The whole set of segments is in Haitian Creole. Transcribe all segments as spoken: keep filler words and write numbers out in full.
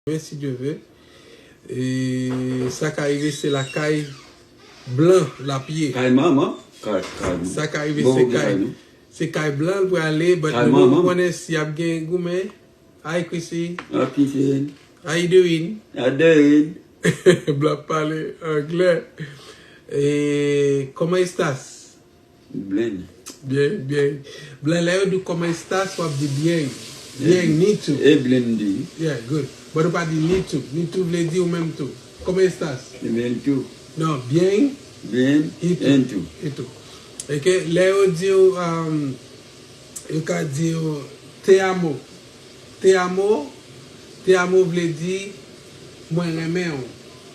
Demen, si Dye ve. E sa ka rive se lakay blan l ap ye. Kay manman. Kay, kay manman. Sa ka rive se kay, se kay blan l prale, but nou poko konnen si ap gen goumen. Hi, Chrissy. How you doing? How you doing? Blan ap pale anglè. E, comment estás? Blen. Byen, byen. Blan, lè yo di w comment estás, w ap di byen. Byen, ni tu. E blen di. Yeah, good. But ou pa di ni tu. Ni tu vle di ou menm tou. Comment estás? Byen tou. Non, byen. Byen, y tú. Y tú. Ok, lè yo di w, um, yo ka di w te amo. Te amo, te amo vle di mwen renmen w.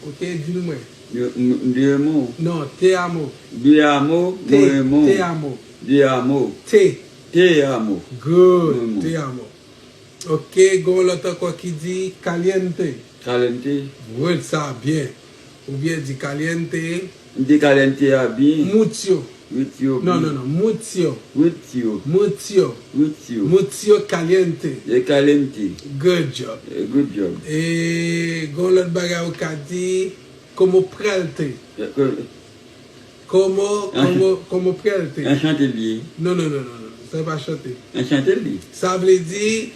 Ok, di l mwen. Yo, m, m, te amo. Non, te amo. Te amo, mwen renmen w. Te amo. Te amo. Te. Te amo. Good, te amo. Ok, gen yon lòt ankò ki di caliente. Caliente. Good, sa byen. Ou byen di caliente. M di caliente a byen. Mucho. Mucho. Non, non, non. Mucho. Mucho. Mucho. Mucho. Mucho caliente. E caliente. Good job. E good job. E gen yon lòt bagay ou ka di, como prèl te. E, ko- Como, como, como prèl te. Anchante l ye. Non, non, non, non, non. Sa e pa chante. Anchante l ye. Sa vle di,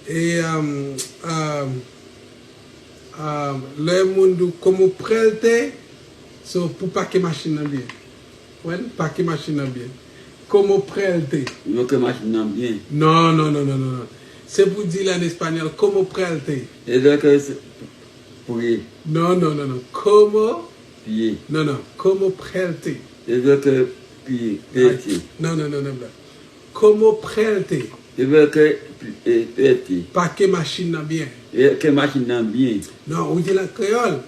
e, um, um, um, lè moun di w como prèl te, so pou pake machin nan byen. Wen, pake machin nan byen. Como prèl te. Yo ke machin nan byen. Non, non, non, non, non, non. Se pou di l an espanyòl, como prèl te. E donk, se, Pye. Non, non, non, non. Como? Pye. Non, non. Como prèl te? E vle ke pye, pye te. Non, non, non, non, blan. Como prèl te? E vle ke pye, e, pye te. Pake machin nan byen. E ke machin nan byen. Non, ou di l an kreyòl.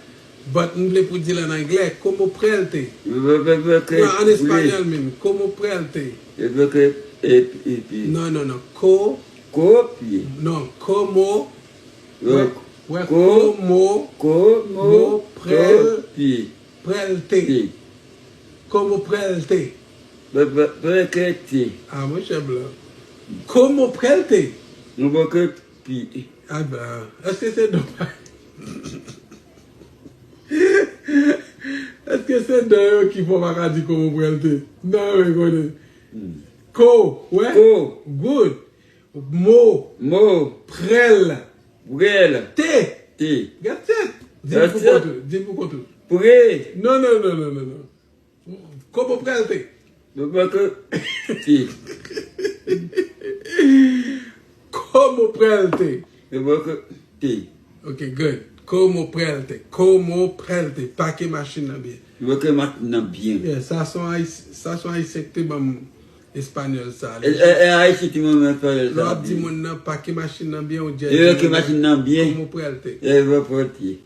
But m vle pou di l an anglè. Como prèl te? E vle, vle, vle ke. Non, an espanyòl menm. Como prèl te? E vle ke, e, e pye. Non, non, non. Ko. Ko pye. Non, como. Wè, wè, komo, komo, prèl, prèl te. Komo prèl te. Prèl te. A, monchè blan. Komo prèl te. Nou poko pi. A, blan. Èske se dan pa. Èske se dan yo ki fè w pa ka di komo prèl te? Non, men konnen. Ko, wè? Ko. Good. Mo. Mo. Prèl. Prèl. Te. Te. That's it. Di l pou kont ou. Di l pou kont ou. Pre. Non, non, non, non, non, non. Komo prèl te? Yo poko te. Komo prèl te? Yo poko te. Ok, good. Komo prèl te? Komo prèl te? Pake machin nan byen. Yo pake machin nan byen. Yeah, sa se yon Ayis-, sa se yon Ayisyen ki te ban m espanyòl sa. E, e, e Ayiti ki ban m espanyòl sa. Lè w ap di moun nan pake machin nan byen, ou di, yo pake machin nan byen. Komo prèl te? Yo poko te.